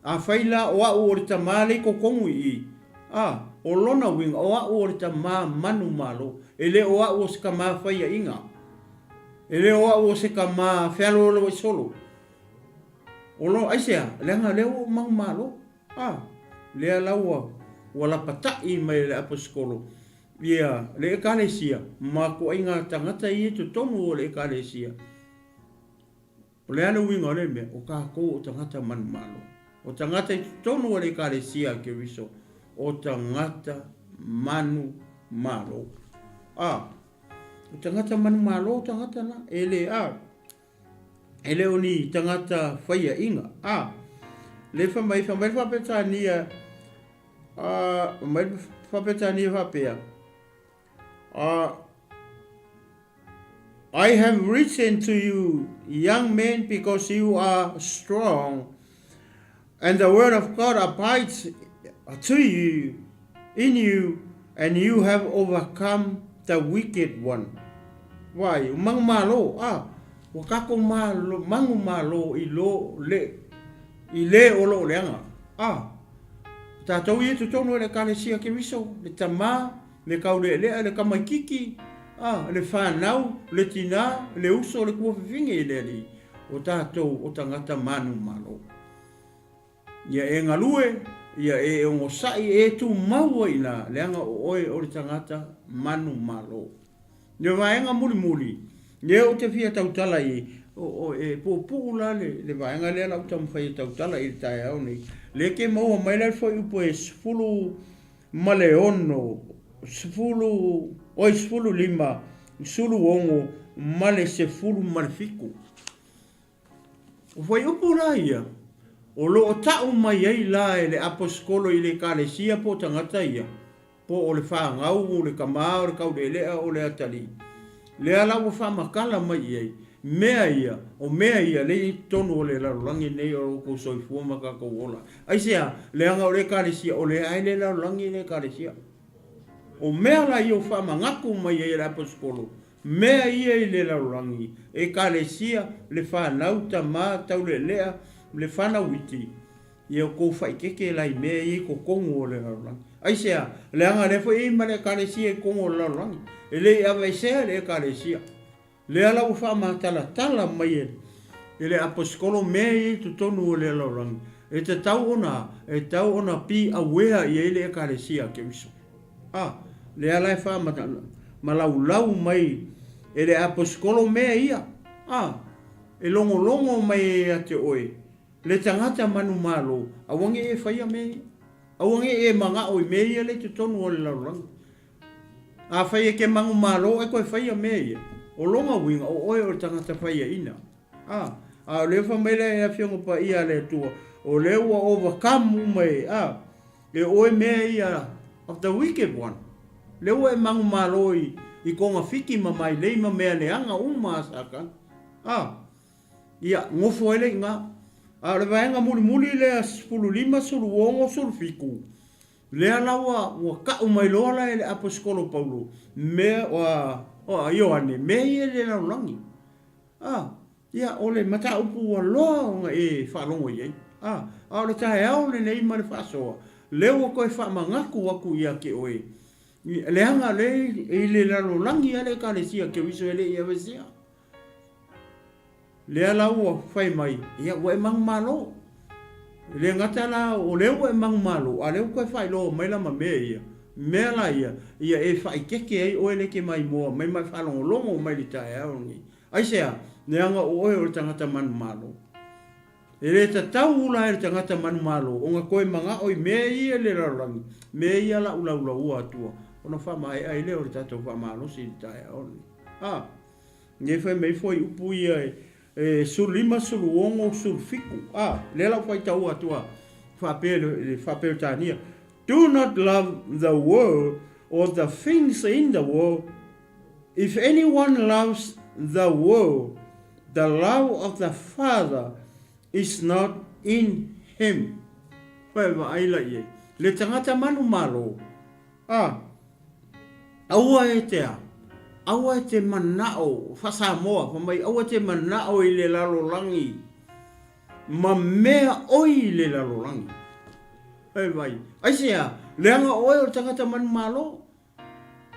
afai la o au o le tamā lea i totonu i i, a, o lona uiga, o au o le tamā manumalo, e le o au o se tamā faiaʻiga, e le o au o se tamā fealoaloaisolo. O lo, aisea? Leaga o lea ua ou manumalo. A, lea la ua, ua lapataʻi mai e le Aposetolo ia le Ekalesia ma ituaiga tagata ia i totonu o le Ekalesia. O le a le uiga o lea mea? O tatou o tagata manumalo. O tagata i totonu o le Ekalesia a Keriso, o tagata manumalo. A, o tagata manumalo tagata na, e le, a, E le o ni tagata faiaʻiga. A, le fai mai, fai mai le Faa-Peretania, a, fai mai le Faa-Peretania faapea, a, I have written to you, young men, because you are strong, and the word of God abides to you, in you, and you have overcome the wicked one. Vai, o mangu malo, a. Ua tatou malo, manumalo i lo le, i le o lo o leaga. A, o tatou ia i totonu o le Ekalesia Keriso, le tama, le taulealea, le tamaititi, a, le fanau, le tina, le uso, le tuafafine i le Alii, o tatou o tagata manumalo. Ia e galue, ia e onosai, e tumau ai i ina, leaga o oe o le tagata manumalo. Le vaega mulimuli, lea ou te fia tautala i ai, o, e puupuu la le, le vaega lea la ou taumafai e tautala i le taeao nei. Lea e te maua mai la le fuaiupu e 16, oi, 15, 16 ma le 17. O fuaiupu la ia, o lo o ta'u mai ai la e le Aposetolo i le Ekalesia po o tagata ia, po o le fanau, o le tama, o le taulealea, o le atalii, lea la ua faamatala mai i ai mea ia, o mea ia lea e i ai totonu o le lalolagi lenei o lo outou soifua ma tatou ola. Aisea? Leaga o le Ekalesia, o lea e le lalolagi le Ekalesia. O mea la ia ua faamanatu mai ai e le Aposetolo, Mea ia i le lalolagi, Ekalesia, le fanau, tama, taulealea, le fanau iti, ia outou faitete la i mea ia i totonu o le lalolagi. Aisea? Leaga lea foi e i ai ma le Ekalesia i totonu o le lalolagi. E le i aveesea le Ekalesia. Lea la ua faamatalatala mai e le Aposetolo mea ia i totonu o le lalolagi, e tatau ona, e tatau ona be aware i ai le Ekalesia a Keriso. A, lea la e faamalaulau mai e le aposetolo mea ia, a, e logologo mai ai ia te oe le tagata manumalo, aua ne i e faia mea ia, aua ne i e manao i mea ia lea i totonu o le lalolagi. Afai e te manumalo oe toe faia mea ia, o lona uiga o oe o le tagata faiaina. A, a o lea fai mai le Afioga Paia a le Atua, o lea ua overcome uma e, a, e oe mea ia of the wicked one. Lea ua e manumalo i, i kogafiti ma mailei ma mea leaga uma a Satana. A, ia, nofo ai lea i ina. A o le vaega mulimuli lea 15, 16, 17, lea la ua, ua ta'u mai loa la e le Aposetolo Paulo, mea, ua, ua, Ioane, mea ia i le lalolagi. A, ia, o le mataupu ua loa ona e faalogo i ai. A, a o le taeao lenei ma le faasoa, lea ua toe faamanatu atu ia te oe, leaga lea e i le lalolagi lava le Ekalesia Keriso e le i aveesea. Lea la ua fai mai, ia, ua e manumalo. E le gata la o lea ua e manumalo, a o lea ua toe faailoa mai la ma mea ia, mea la ia, ia e faaeteete ai oe lea e te maimoa mai ma e faalogologo mai i le taeao lenei. Aisea? Leaga o oe o le tagata manumalo. E le tatau la e le tagata manumalo ona toe manao i mea ia i le lalolagi, mea ia la u laulaua atua, ona faamaea ai lea o le tatou faamalosi i le taeao lenei. A! Nei fai mai foi upu ia e 15, 16, 17, a, lea la ua faitaua atu a, faapea le faa-Peretania, Do not love the world or the things in the world. If anyone loves the world, the love of the Father is not in him. Fai vaai la i ai. Le tagata manumalo, a, Aua e te a? Aua e te manao, faa-Samoa, fai mai, aua e te manao i le lalolagi ma mea oi i le lalolagi. E vai, aisea, leaga oe o le tagata manumalo.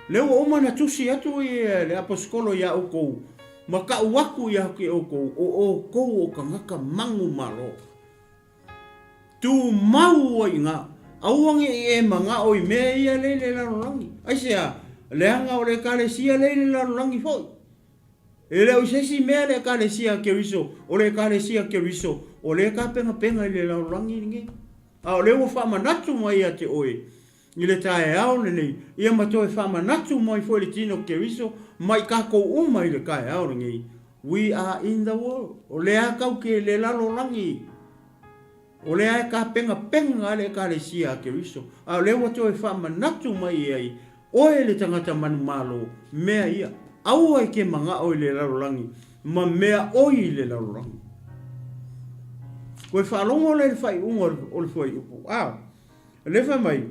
Lea ua uma ona tusi atu le Aposetolo iā outou, ma tau atu ia te outou, o outou o tagata manumalo. Tumau ai ina, aua ne i e manao i mea ia lea i le lalolagi. Aisea? Leaga o le Ekalesia lea i le lalolagi foi. E le o i se isi mea le Ekalesia a Keriso, o le Ekalesia a Keriso, o lea e tapenapena i le lalolagi lenei. A o lea ua faamanatu mai ia te oe i le taeao lenei, ia ma toe faamanatu mai foi le tino Keriso ma i tatou uma i le taeao lenei, We are in the world. O lea kau ke le lalolagi. O lea e tapenapena ai le Ekalesia a Keriso. A o lea ua toe faamanatu mai i ai, oe le tagata manumalo, mea ia, aua e ke manao i le lalolagi ma mea oi i le lalolagi. Koe faalogo lea i le faaiuga o le fuaiupu. A, o lea fai mai,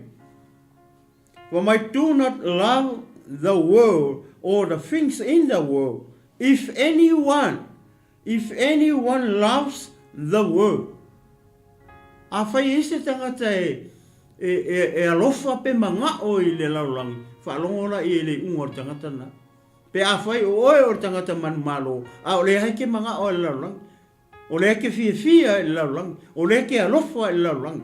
Fai mai, do not love the world or the things in the world. If anyone. If anyone loves the world. Afai e i se tagata e, e, e, e alofa pe maga'o i le lalolagi, faalogo la ia i le iuga o le tagata lena. Pe afai o oe o le tagata manumalo, a o lea e ke maga'o i le lalolagi, o lea e ke fiafia i le lalolagi, o lea e ke alofa i le lalolagi.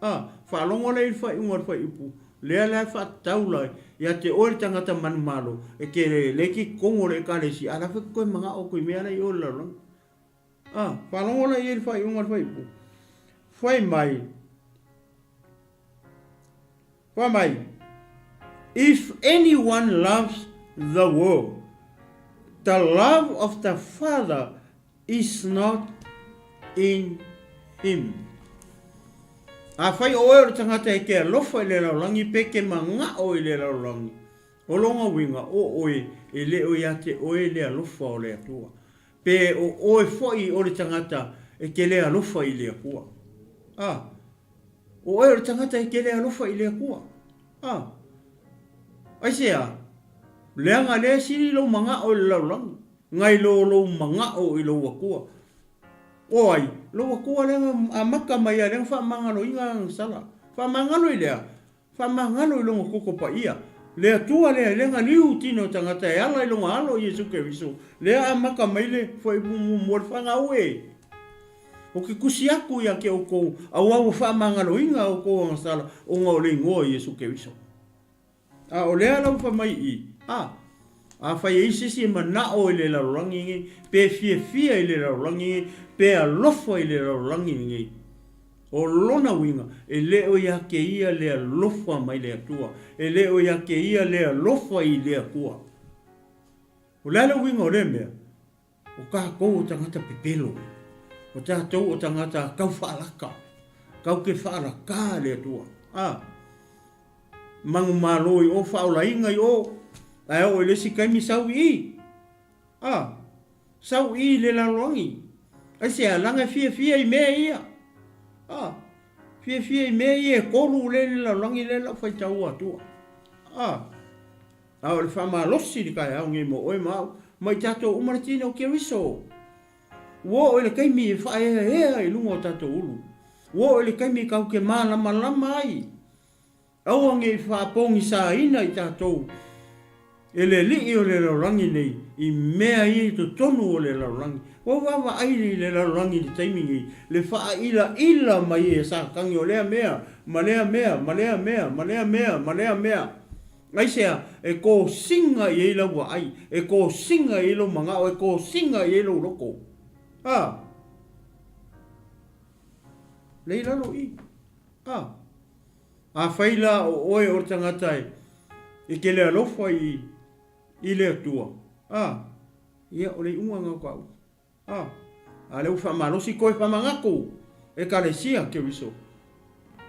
A, faalogo la i le faaiuga o le fuaiupu, lea la e faatatau la ia te oe le tagata manumalo, e ke le ke i totonu o le Ekalesia, a la foi e ke toe maga'o atu i mea la i o i le lalolagi. A, faalogo la i ai i le faaiuga o le fuaiupu, fai mai, fai mai, If anyone loves the world, the love of the Father is not in him. Afai o oe o le tagata e ke alofa i le lalolagi pe ke maga'o i le lalolagi, o lona uiga o oe e le o ia te oe le alofa o le Atua. Pe o oe foi o le tagata e ke le alofa i le Atua. A, o oe o le tagata e ke le alofa i le Atua. A, aisea? Leaga lea e sili lou maga'o i le lalolagi. Ngai lo lou maga'o i lou Atua. O ai? Lou Atua lea na amata mai ai lea na faamagaloina lana sala. Faamagalo i le a? Faamagalo i lona toto paia. Le Atua lea, lea na liu tino o tagata e ala i lona Alo Iesu Keriso, lea amata mai le fuaiupu muamua le fanau e. Ou te tusi atu ia te outou, auā ua faamagaloina outou agasala ona o le igoa o Iesu Keriso. A o lea lau fai mai i, a, afai e i se isi e manao i le lalolagi lenei, pe fiafia i le lalolagi lenei, pe alofa i le lalolagi lenei, o lona uiga, e le o ia te ia le alofa mai le Atua, e le o ia te ia le alofa i le Atua. O le a le uiga o lea mea? O tatou o tagata pepelo, o tatou o tagata tau faalaka, tau ke faalaka le Atua. A, manumalo i o, faaolaina i o, ae oo i le isi taimi sau i i. A, sau i i le lalolagi. Aisea, leaga e fiafia i mea ia. A, fiafia i mea ia e kolu lea i le lalolagi lea lau faitaua atua. A. A o le faamalosi i le taeao nei mo oe ma au, ma i tatou uma le tino o Keriso. Ua oo i le taimi e faaeaea i luga o tatou ulu. Ua oo i le taimi tatou te malamalama ai. Aua ne i faapogisaina i tatou e le alii o le lalolagi nei i mea ia i totonu o le lalolagi. Ua vaavaai i le lalolagi i le taimi nei, le faailaila mai e Satani o lea mea, ma lea mea, ma lea mea, ma lea mea, ma lea mea. Aisea? E kosiga i ai lau vaai, e kosiga i ai lou manao, e kosiga i ai lou loko. A! Lei lalo i. A! Afai la o oe o le tagata e, e te le alofa i, i le Atua, a, ia o le iuga lena o taua. A, a lea ua faamalosi koe faamanatu Ekalesia Keriso.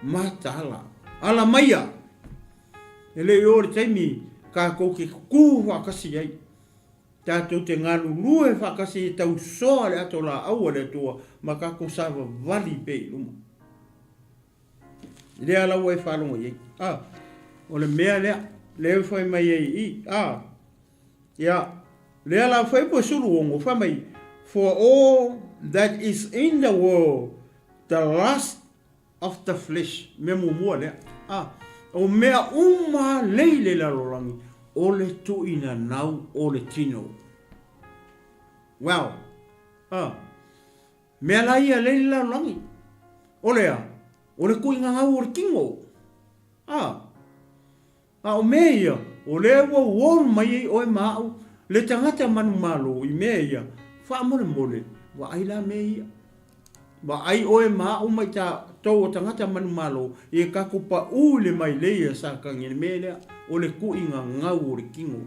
Mataala. Ala maia! E le i oo le taimi tatou te kukū faatasi ai. Tatou te galulue faatasi e tausoa le ato laau a le Atua ma tatou savavali pea i luma. I lea la ua e faalogo i ai. A, o le mea lea, lea e fai mai ai i i. A, ia, lea la fai po sulu ongo, fai mai, for all that is in the world, the lust of the flesh, mea muamua lea. A, o mea uma lei le lalolagi, o le tuuinanau o le tino. Wow. A, Mea la ia lei le lalolagi. O le a? O le kuigagau o le tino. A. A o mea ia, o lea ua warn mai ai oe ma au, le tagata manumalo i mea ia, faamolemole, vaai la mea ia. Vaai oe ma au ma i tatou o tagata manumalo, ia tatou paʻu i le mailei a Satani i le mea lea, o le kuigagau o le tino.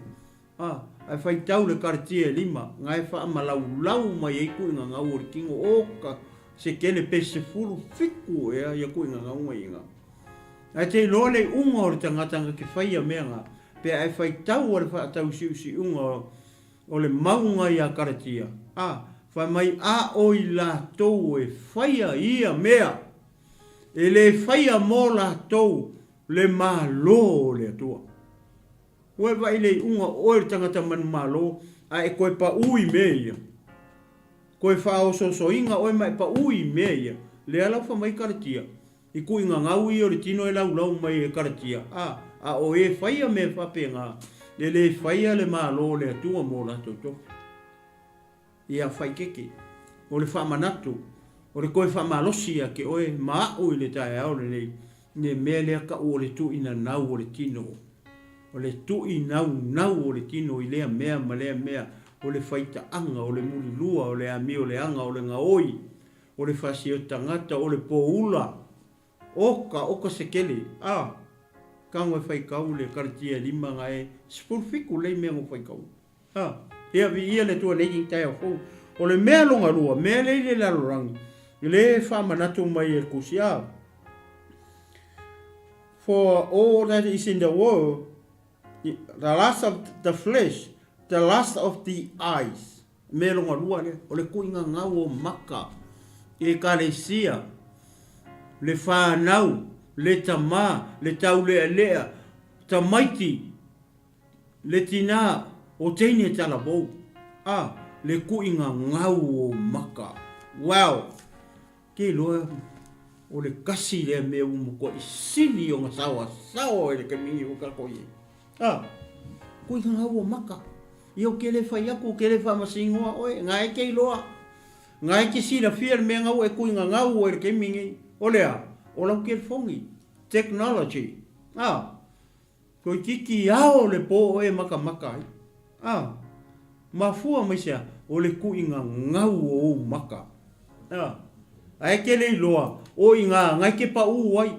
A, ae faitau le karatia e lima, na e faamalaulau mai ai kuigagau o le tino, oka, se kele pe 17 ea ia kuigagau ngai ina. Ae te iloa le iuga o le tagata na te faia mea na, pe a e faitau a le faatausiusiuga o le mauga ia karatia, a, fai mai a o i latou e faia ia mea, e le faia mo latou le Malo o le Atua. Ua e vaai i le iuga o oe le tagata manumalo, a e toe paʻu i mea ia. Koe faaosoosoina oe ma e paʻu i mea ia, lea lau fai mai Kalatia, i kuʻiga gau ia o le tino e laulau mai e Kalatia, a, a o e faia mea faapena, e le faia le Malo o le Atua mo latou tofi. Ia faikeke, o le faamanatu, o le koe faamalosi ia te oe ma aʻu i le taeao lenei, le mea lea kaʻu o le tuuinanau o le tino. O le tuuinaunau o le tino i lea mea ma lea mea, o le faitaaga, o le mulilua, o le amioleaga, o le gaoi, o le fasiotagata, o le poula, oka, oka sekele, a, tago e faitau le Kalatia e lima gae 17 lei mea no faitau. A, ia, viia le Atua nei i taeao fou. O le mea longa lua, mea lea i le lalolagi, le e faamanatu mai e le Tusi, a, For all that is in the world, the lust of the flesh, the lust of the eyes. Mea longa lua lea, o le kuiga gau o maka, Ekalesia, le whanau, le tama, le taulealea, tamaiti, Le tinā o teine talavou, a, le kuʻiga gau o maka. Wow! Ke iloa o le kasi lea mea ua matuaʻi sili ona saoasaoa i le taimi o kākou i ai. A, kuʻiga gau o maka. Ia o ke le fai aku, ke le faamasinoa oe, na e ke iloa. Na e ke silafia le mea na ua e kuʻiga gau ai i le taimi nei. O le a? O lau telefoni. Technology. A, Toeitiiti ao le po oe makamaka ai. A, mafua mai sea, o le kuʻiga gau o ou maka. A, ae ke le iloa, o i ngā ngai ke paʻū ai,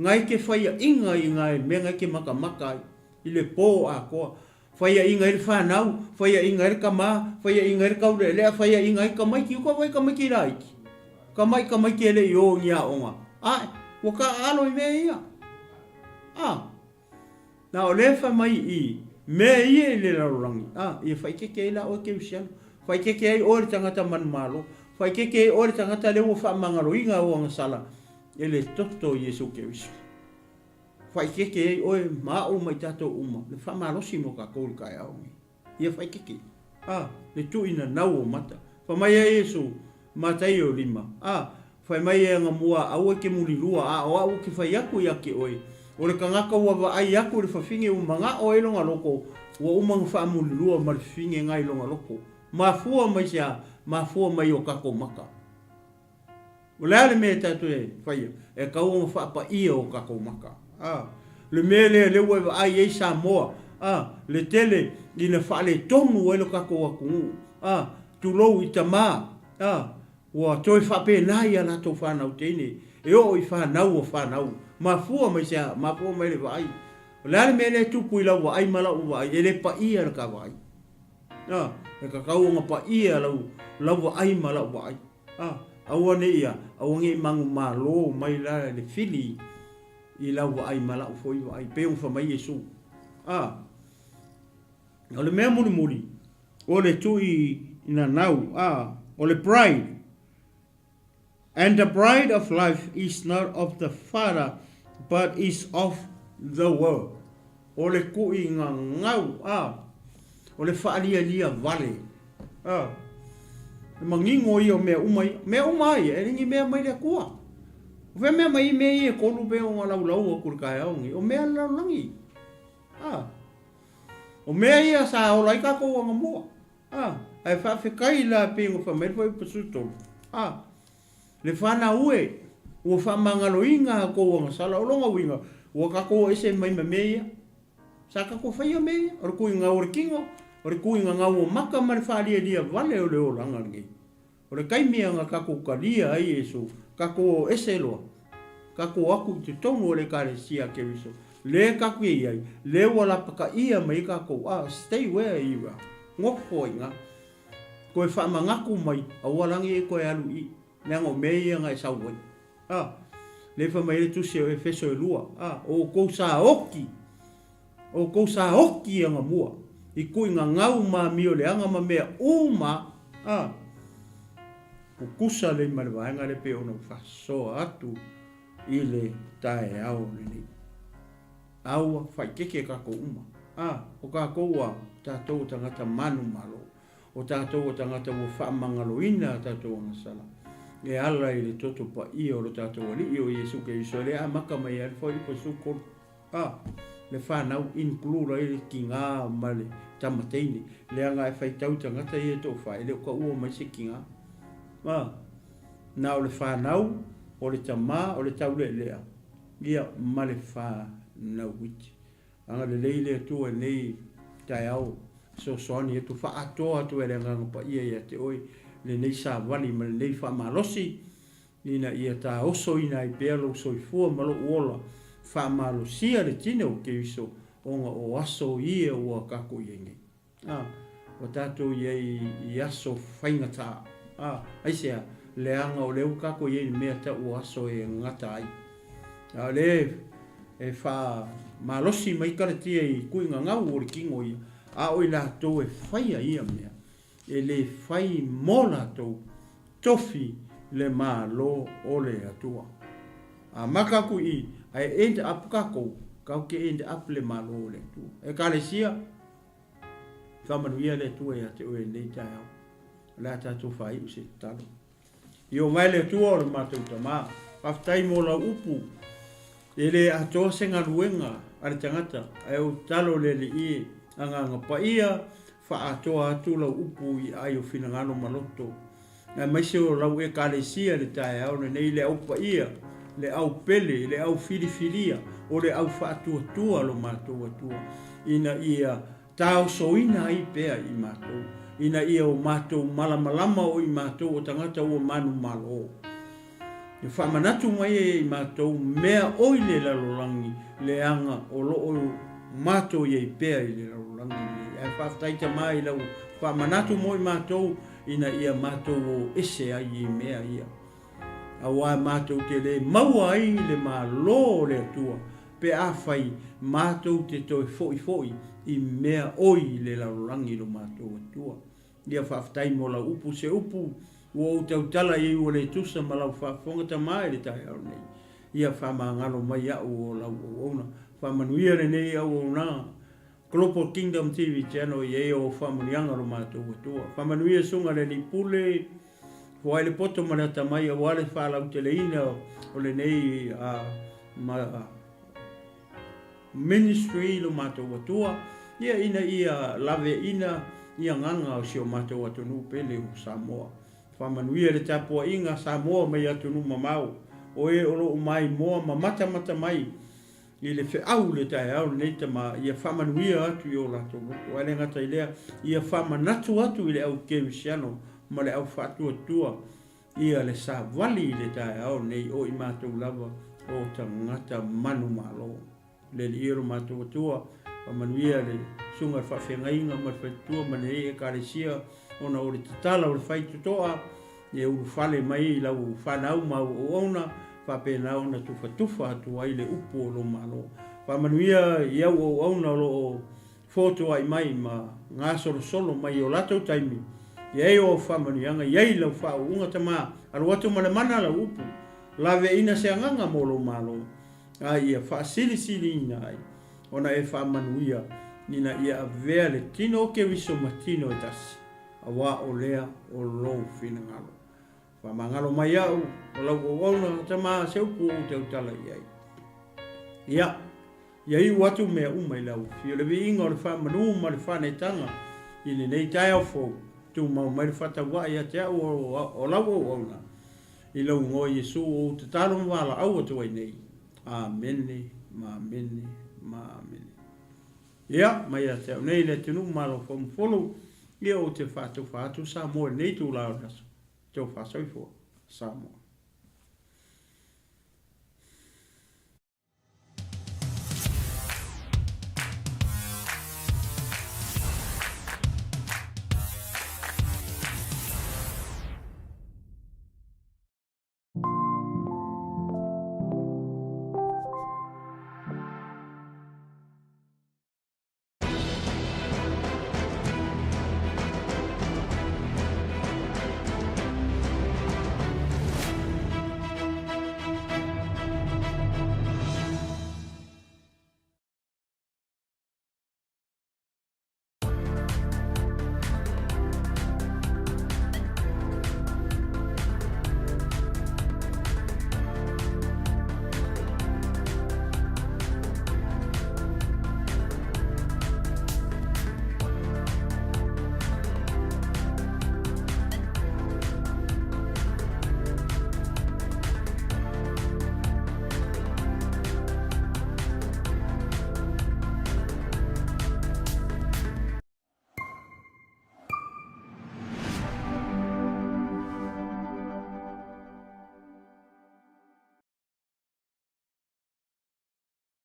ngai ke faiaʻiga i ngā mea ngai ke makamaka ai, i le pō atoa. Faiaʻiga ai le whanau, faiaʻiga ai le kamā, faiaʻiga ai le kauleʻeleʻa, faiaʻiga ai kamaiki, uka wai kamaiki laiki. Kamai kamaiki e le i o i aoga. Ae, ua kaʻaʻalo i mea ia. A, na o lea fai mai i mea ia i le lalolagi, a, ia faikeke ai la oe Keusiano, faikeke ai oe le tagata manumalo, faikeke ai oe le tagata lea ua faamagaloina au agasala e le toto o Iesu Keriso. Faikeke ai oe ma aʻu ma i tatou uma, le faamalosi mo kakou i le taeao nei. Ia faikeke, a, le tuʻi nanau o mata. Fai mai ai Iesu, Mataio lima, a, fai mai e aga mua aua e ke mulilua, a o aʻu ke fai aku ia ke oe, o le kangaka ua vaai aku i le fafine ua manaʻo ai lona loko, ua uma na faamulilua ma le fafine na i lona loko. Mafua mai se a? Mafua mai o kakou maka. O le a le mea e tatou e faia? E kau ona faapaia o tatou maka. A, le mea lea lea ua e vaai ai Samoa, a, le tele ina faaletonu ai lo tatou atunuu, a, tulou i tama, a, ua toe faapena i a latou fanau teine, e oo i fanau o fanau. Mafua mai se a? Mafua mai le vaai. O le a le mea lea e tupu i lau vaai ma lau vaai? E le paia le ta vaai. A, e tatau ona paia lau, lau vaai ma lau vaai. A, aua ne i a, aua ne i manumalo mai la le fili i lau vaai ma lau foi vaai, pei ona fai mai Iesu. A, o le mea mulimuli, o le tui nanau, a, o le pride. And the pride of life is not of the Father, but is of the world. O le kuʻiga gau, a, o le faalialia wale. A, e manino ia o mea uma ia. Mea uma ia, e le ni mea mai le Atua. O fea mea mai i mea ia e kolu pei ona laulau aku i le taeao nei, o mea a le lalolagi. A, o mea ia sa ola ai kakou agamua. A, ae faafetai la pei ona fai mai le fuaiupu 13. A, le fanau e, ua faamagaloina a outou agasala, o lona uiga, ua tatou ese mai ma mea ia. Sa tatou faia mea ia, o le tuiga o le tino, o le tuiga gau o maka ma le faalialia vale o le olaga lenei. O le taimi na tatou talia ai Iesu, tatou o ese loa, tatou o atu i totonu o le Ekalesia a Keriso, le tatou i ai, le ua lapataia mai ai tatou, ah, stay where you are, nofo ai ina, toe faamanatu mai, aua la nei e toe alu i i, leaga o mea ia na e sau ai. Ah, le fai mai ai le Tusi o Efeso e lua, ah, o outou sa oki, Outou sa oki ana mua, i kuiga gau ma amio leaga ma mea uma, a kukusa lei ma le vaega lea pei ona ou faasoa atu i le taeao lenei. Aua, faikeke kakou uma, a o kakou a tatou o tagata manumalo. O tatou o tagata ua faamagaloina a tatou agasala e ala i le toto paia o lo tatou Alii o Iesu Keriso e le amata mai ai le Fuaiupu 13 a le fanau include ai le tiga ma le tama teine leaga e faitau i tagata ia e toafa e le o taua mai se tiga a na o le fanau o le tama o le taulealea ia ma le fanau iti. Agalelei le Atua i lenei taeao, fesoasoani atu, faaatoa atu e le Agaga Paia ia te oe lenei savali ma lenei faamalosi, ina ia taosoina ai pea lou soifua ma lou ola, faamalosia le tino o Keriso ona o aso ia ua tatou i ai nei. A, ua tatou i ai i aso faigata. A, aisea? Leaga o lea ua tatou i ai i le mea tau o aso e gata ai. A o lea e faamalosi mai Kalatia i tuiga gau o le tino ia, a o i latou e faia ia mea, e le fai mo latou tofi le Malo o le Atua. Amata atu i i, ae end up tatou, tatou te end up le Malo o le Atua. Ekalesia, Faamanuia le Atua ia te oe i lenei taeao. O le a tatou faaiu se tatalo. I o mai le Atua o le matou Tama, faafetai mo lau upu. E le atoa se galuega a le tagata, ae ou tatalo le Alii e, Agaga Paia, faaatoa atu lau upu i aai o finagalo ma loto, aemaise o lau Ekalesia i le taeao lenei, le au paia, le au pele, le au filifilia, o le au faatuatua lo matou Atua, ina ia taosoina ai pea i matou, ina ia o matou malamalama o i matou o tagata ua manumalo. E faamanatu mai ai e i matou mea oi le lalolagi, leaga o lo o matou i ai pea i le lalolagi lenei. Ae faafetai Tama i lau faamanatu mo i matou, ina ia matou o ese ai i mea ia. Auā matou te le maua ai le Malo o le Atua, pe afai matou te toe foʻifoʻi i mea oi le lalolagi lo matou Atua. Ia faafetai mo lau upu, se upu ua ou tautala i ai ua le tusa ma lau faafofoga Tama i le taeao nei. Ia faamagalo mai au o lau auauna. Faamanuia lenei auaunaga. Global Kingdom TV Channel i ai o faamanuiaga lo matou Atua. Faamanuia susuga le Alii Pule, foai le poto ma le atamai aua le faalauteleina o lenei ma ministry lo matou Atua, ia ina ia laveaina i agaga o si o matou atunuu pele o Samoa. Faamanuia le tapuaiga Samoa mai atunuu mamao, o e o lo o maimoa ma matamata mai I le feau i le taeao lenei tama, ia faamanuia atu i o latou loto. Ae le gata i lea, ia faamanatu atu i le au kerisiano ma le au faatuatua ia le savali i le taeao lenei o i matou lava o tagata manumalo. Le Alii e lo matou Atua, faamanuia le Susuga i le Faafeagaiga ma le Faletua ma lenei Ekalesia ona o le tatala o le faitotoa, E ulufale mai i lau fanau ma au auauna, faapena ona tufatufa atu ai le upu o lou Malo. Faamanuia i au auauna o lo o fotuai mai ma gasolosolo mai i o latou taimi, i ai o au faamanuiaga, i ai lau faauuga tama, alu atu ma le mana lau upu, laveaina se agaga mo lou Malo, a ia faasilisiliina ai ona e faamanuia ina ia avea le tino o Keriso ma tino e tasi. Auā o lea o lou finagalo. Faamagalo mai au o lau auauna, tama se upu ou tautala i ai. Ia, ia iu atu mea uma i lau afio, le viiga o le faamanu ma le faanetaga i lenei taeao fou, tumau mai le faatauaa ia te au o lau auauna, i lou igoa Iesu ou tatalo ma valaau atu ai nei. Amene, ma amene, ma amene. Ia, mai ia te au nei le atunuu malo foamafulu, ia ou te faatofa atu Samoa i lenei itula o le aso. Tofa soifua. Samoa.